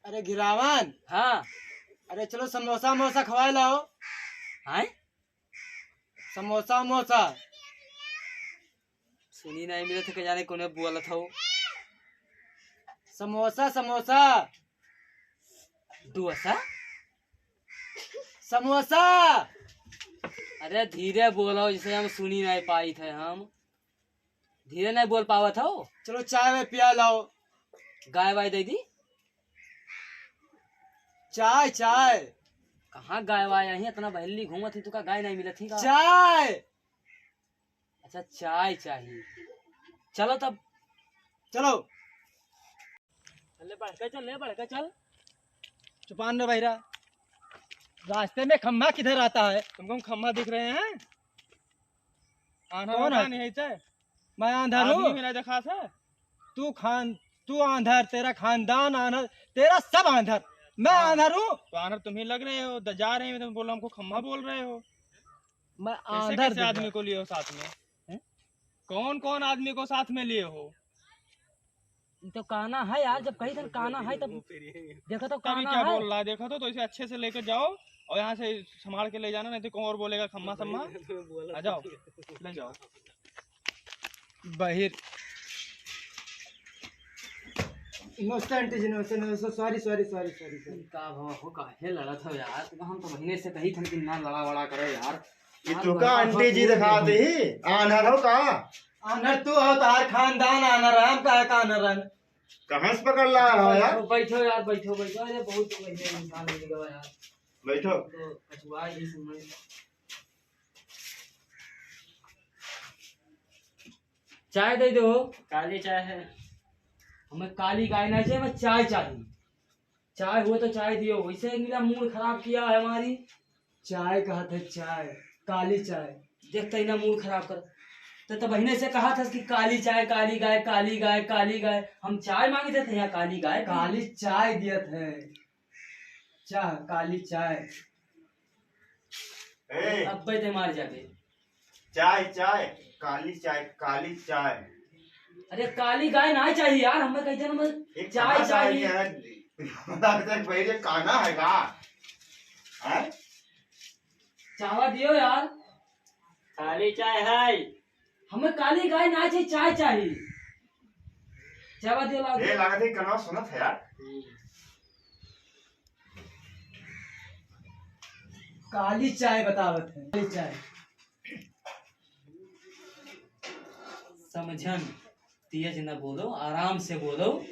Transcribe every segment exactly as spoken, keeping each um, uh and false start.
अरे घिरावन। हाँ। अरे चलो समोसा वमोसा खवाए लाओ। हैं? समोसा वमोसा। सुनी नहीं मिलत है, के जाने कोने बोलत हो। समोसा, समोसा। डोसा? समोसा। अरे धीरे बोलो, जैसे हम सुनी नहीं पाई थे हम। धीरे नहीं बोल पावत हो। चलो चाय वाय पिया लाओ। गाय वाय दे दी। चाय, चाय। कहाँ गाय वाय? यहीं इतना बहली घूमत ही, तुका गाय नहीं मिलत ही का? चाय। अच्छा, चाय चाहिए। चलो तब। चलो। ले बढ़ के चल, ले बढ़ के चल। चुपान रे बहिरा, रास्ते में खम्मा किधर आता है? तुमको हम खम्मा दिख रहे हैं? आंधर कौन होता है? नहीं है इसे? मैं आंधर आदमी हूँ? मेरा देखा था। तू खान, तू आंधर, तेरा खानदान आंधर, तेरा सब आंधर। मैं हाँ। आंधर हूँ? तो आंधर तुम ही लग रहे हो, द-, जा रहे हो, तुम बोलो हमको खम्मा बोल रहे हो। मैं कैसे, आंधर कैसे दिख आदमी रहा। को लिए हो साथ में? हैं? कौन कौन आदमी को साथ में लिए हो? ये तो काना है यार, जब कही था काना है तब देखो तो तभी काना क्या है। बोल रहा है, देखो तो, तो इसे अच्छे से लेकर जाओ और यहाँ से संभाल के ले जाना, नहीं तो कौन और बोलेगा खम्मा सम्मा। आ जाओ, ले जाओ। बहिर। नमस्ते आंटी जी, नमस्ते, नमस्ते, सॉरी, सॉरी, सॉरी, सॉरी, सॉरी। का भवा हो, काहे लड़त हो यार? तुम, हम तो महीने से कही था कि ना लड़ा वड़ा करो यार। ये यार, तू का बड़ा आंटी जी भवा दिखाते हो। ही? आन्हर हो का? आन्हर तू हो, तार खानदान आन्हर है, हम काहे का आन्हर है? कहाँ से पकड़ लाया हो यार? बैठो, बैठो यार, बैठो, बैठो। अरे बहुत बढ़िया इंसान मिल गया यार। बैठो। तो कछुआ ये समझ। चाय दे दो। काली चाय है। हमें काली गाय ना चाहिए, हमें चाय चाहिए। चाय हो तो चाय दियो, वैसे ही मिला, मूड खराब किया है हमारी। चाय कहा था, चाय, काली चाय। देखते ही ना मूड खराब कर। तो, तो बहिने से कहा था कि काली चाय, काली गाय, काली गाय, काली गाय। हम चाय मांगे थे, यहाँ काली गाय, काली चाय दिया था। चाय, काली चाय। ए! अब बैठे मार जाबे। चाय, चाय, काली चाय, काली चाय। अरे काली गाय ना चाहिए यार, हमें कही थे ना, हमें एक चाय कहाँ से आई चाहिए। है? लगता है भाई ये काना है का? हैं? चावा दियो यार। काली चाय है। हमें काली गाय ना चाहिए, चाय चाहिए। चावा दियो लाओ। ये लागत है कनवा सुनत है यार। काली चाय बतावत है, काली चाय। समझन, तेज न बोलो, आराम से बोलो।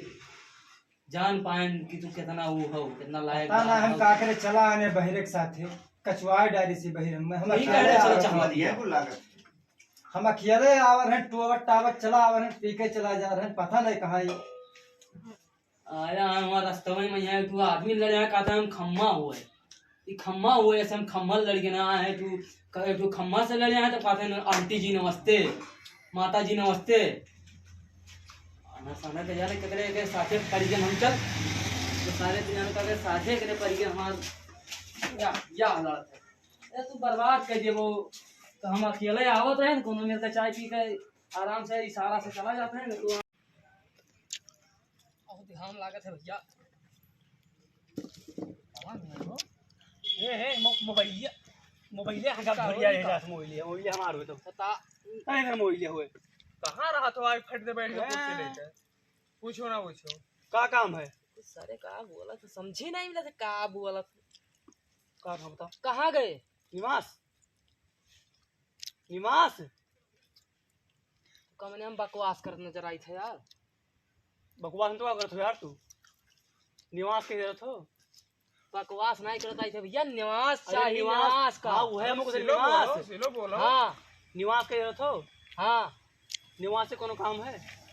जान पाएन कि तू कितना ऊ हो, कितना लायक पता ना हम हो। का करे, चला आने बहिरे के साथे, कचवाए डारी से बहिरे में, हम ठीक अकेले है, चलो, आवत चलो। हन। ये कुल लागत। हम अकेले आवर हैं, टोवत टावत चला आवर हैं, पी के चला जा रहे हैं, पता नहीं कहाँ ये। आया है वहाँ रस्तवे में, यहाँ तू आदमी लड़ जाए, कहता है हम खम्मा हुए। ई खम्मा हुए, ऐसे हम खम्मा लड़ के ना आए, तू क-, तू खम्मा से लड़ जाए तो कहते हैं, "आंटी जी नमस्ते, माता जी नमस्ते।" आना साना के जाने कितने के साथे परिजन हम चल, तो सारे तीन का के साथे के परिजन हमार या, या हालत है। ए, तू बर्बाद कर देबो। तो हम अकेले आवत रहे न, कोनो मेरे का चाय पी के आराम से इशारा से चला जाते हैं, तो बहुत घाम लागत है भैया। कहाँ गए हो? ए, हे, मो-, मोबाइलिया, मोबाइलिया, हाँ, का भैया, होई ये का? जात मोबाइलिया, मोबाइलिया हमार होई तो। बता। अरे, इधर मोबाइलिया होई। कहाँ रहा तो आज फट दे बैठ के हैं। पूछ के लेके। पूछो ना पूछो। का काम है? कुछ सारे का बोला तो समझी नहीं मिला था, का बोला था। का था बता? कहाँ गए? निवास। निवास। कमने हम बकवास करत नजर आई थे यार। बकवास तो का करत हो यार तू? निवास के करत हो? बकवास नहीं करत आई थे भैया, निवास अरे चाहिए, निवास। निवास का। हाँ, वह हमको सिलो निवास। बोलो, सिलो बोलो। हाँ। निवास के करत हो? हाँ। निवास से कोनो काम है?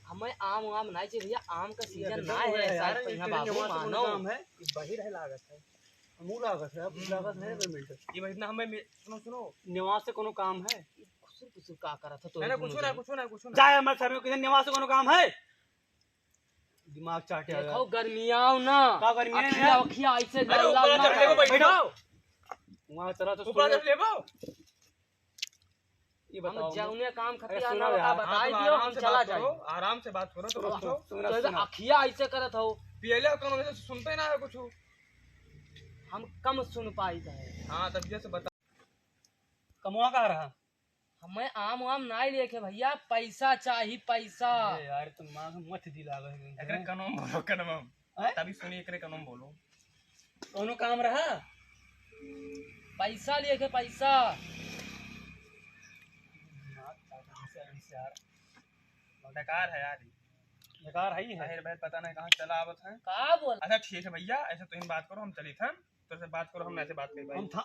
हमें आम वाम नहीं चाहिए भैया, आम का ये सीजन तो ना वो है, है यार, साहब, ये यहाँ तेरे बाबू निवास से कोनो मानो। काम है? ये बहिर है लागत है। हमू लागत है, अब लागत है, हम्म। दो मिनट। ये भाई इतना हमें मे-, सुनो, सुनो। निवास से कोनो काम है? ये कुसुर कुसुर का करत हो तो नहीं, नहीं, एक कुछ मिनट। ना, कुछ ना, कुछ ना। जाए हमारे सामने, किसी निवास से कोनो काम है? दिमाग चाटे देखो, आया। गर्मियाओ ना। का गर्मियाओ अखिया, ना? अखिया ऐसे अरे, लाल ऊपर लाल चढ़ ना लेबो, करो। बैठो। वहाँ चला तो ऊपर सुनो। चढ़ लेबो। ये हम बताओ। जौने काम अरे, खतिया सुनो ना यार। बता, हाँ, बताई तुम दियो, आराम हम से चला बात करो, जाए। आराम से बात करो, तुम सुनो, रुको। सुनो, तो सुनो। अखिया ऐसे करत हो। पियले हो कौनो, वैसे सुनते ना है कुछ। हम कम सुन पाइत है। हाँ, तब ये से बता। कमवा कहाँ रहा? हमें आम वाम नाई लेके भैया, पैसा चाही, पैसा। अरे यार, तुम माँ को मत दिलावे। एकरे कनम बोलो, कनम। हैं? तभी सुनी, एकरे कनम बोलो। कौनो काम रहा? पैसा लेके, पैसा। बेकार है यार। बेकार है ही है। अरे भाई, पता नहीं कहाँ चला आवत है। का बोल? अच्छा ठीक है भैया, ऐसे तुम बात करो, हम चली थन। तो से बात करो, हम ना से बात करी भाई। हम था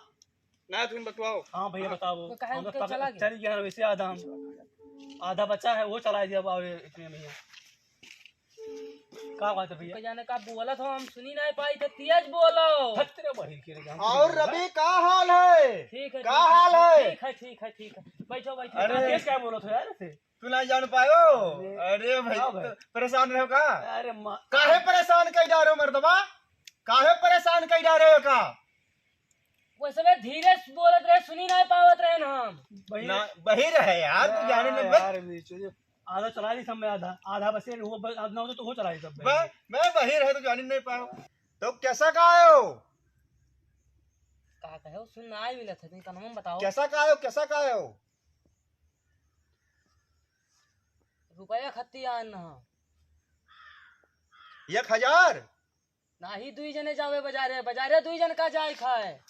ना, तुम बतवाओ। हाँ भैया, हाँ। बताओ। तो कहे हम तो तो पक-, चला गया। चल गया वैसे आधा हम। आधा बचा है, वो चला दिया अब आवे इतने में। का बात है भैया? उनका जाने का बोलत हो, हम सुनी नहीं पाई थे, तेज बोलो। हट तेरे बहिर के रे, हम और सुनी रवि, का हाल है? ठीक है, का ठीक है, हाल है? ठीक है, ठीक है, ठीक है। बैठो, बैठो। अरे। तेज क्या बोलत हो यार से? तू ना जान पायो? अरे, अरे भाई, का भाई? तो परेशान रहो का? अरे माँ। काहे परेशान कई डारे हो मर्दबा? काहे परेशान कई डारे हो का? वैसे में धीरे से बोलत रहे, सुनी नहीं पावत रहे ना हम। बहिर ना, बहिर है यार, तू जाने ना बस। यार, बीच में आधा चला ली सब में आधा, आधा बस ये वो ब-, आधा ना हो तो, तो हो चला ली सब में। मैं, मैं बहिर है तो जाने नहीं पाओ। तो कैसा का आयो? का कहे हो? सुन ना आई मिलत है, तुम कनवा में बताओ। कैसा का आयो, कैसा का आयो? रुपया खत्ती आन ना। एक हजार? नाही, दुई जने जावे बाजारे, बाजारे दुई जन का जाए खाए।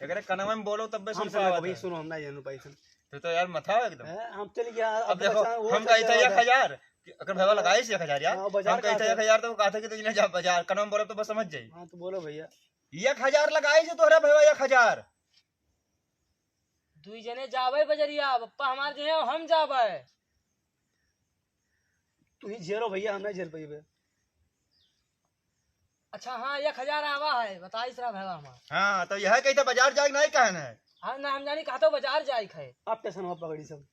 एकरे कनवा में बोलो तब बे हम सुन समझ पावत भाई, है। सुनो, हम ना जानू पैसा। तो, तो यार मथा हो एकदम। हैं, हम चल गया, अब अब देखो, बचा, वो हम चल कही था गया एक हजार, कि अगर भैया लगाई से एक हजार यार, हाँ, बाजार हम कही का था है? एक हजार तो वो कहा था कि दुई जने जा बाजार, कनवा में बोलो तो बस समझ जाई। हाँ, तो बोलो भैया। एक हजार लगाई से तोहरा भैया, एक हजार। दुई जने जावे बजरिया, पप्पा हमार जे हैं, हम जावे। तू ही झेलो भैया, हम नहीं झेल पाइबे। अच्छा, हाँ, एक हजार आवा है, बताइस रहा भैया हमार। हाँ, तो यह कही था बाजार जाए नहीं कहना है। हाँ, ना, हम जानी कहा तो बाजार जाए खाए। आप कैसे हो, आप पकड़ी सब?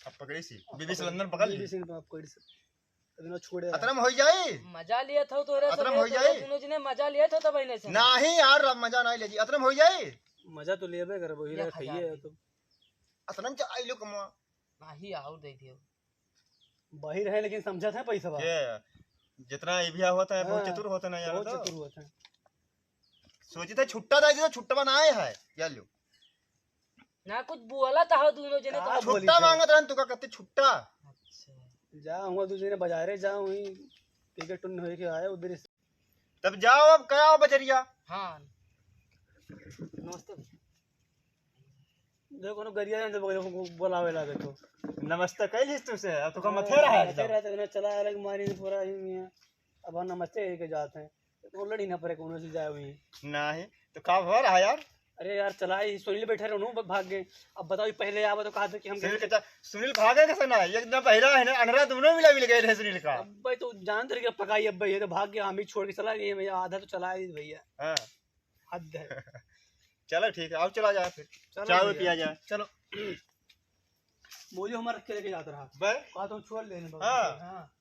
अब पकड़ी सी, बीबी से लंदन पकड़ ली। बीबी से आप पकड़ी सब। अभी ना छोड़े। अतरम हो जाई? मजा लिए था तोरे अतरम संगे, हो तोरे जाई? दोनों जने मजा लिए था तब इन्हें से। नहीं यार, अब मजा नहीं ले जी। अतरम हो जाई? मजा तो लेबे करबो, ही एक हजार खाइए दे। तो। अतरम क्या आई लो कमवा? नाही, और दे दियो। बाहिर है लेकिन समझत है पैसा बा। के? जितना ये भी होता है, बहुत हाँ, चतुर होता ना यार बहुत तो। चतुर होता है। सोची था छुट्टा दे दियो, छुट्टा बनाए है। या लो। ना कुछ बोला था दोनों जने तो। का बोली छुट्टा थे? मांगत रहन, तुका कहते छुट्टा। अच्छा। जा, हुआ दो जने बाजारे जा, वहीं पी के टुन्न होके आए उधर से। तब जाओ, अब क्या आओ बजरिया? हाँ। नमस्ते भैया। देखो, कोनो गरिया जान से बोले, बोलावे लागे तो। नमस्ते कह लीस तुसे, अब तो का हाँ, मथे रहा मथे एकदम। रहा तो ना चला अलग मारी पूरा ही मियाँ। अब हम नमस्ते कह के जाते हैं। तो लड़ी ना पड़े कोनो से जाए हुई। नहीं, तो का हो रहा यार? अरे यार, चला ही सुनील बैठे रहनु, ब-, भाग गए। अब बताओ, ये पहले आवा तो कहा था कि हम सुनील कहते, सुनील भागे कैसे ना? एक दिन पहला है ना, अनरा दोनों मिला मिल गए रहे सुनील का। अब भाई तो जानते रहे कि पकाई अब भाई, ये तो भाग गया, हम ही छोड़ के चला गए भैया, आधा तो चला ही भैया। हाँ। हद है। चलो ठीक है, आओ चला जाए फिर। चलो चाय भैया। पिया जाए। चलो। मोजो हमारा रख के लेके जाता रहा। बे? कहा तो छोड़ लेने बगल हाँ। से, हाँ।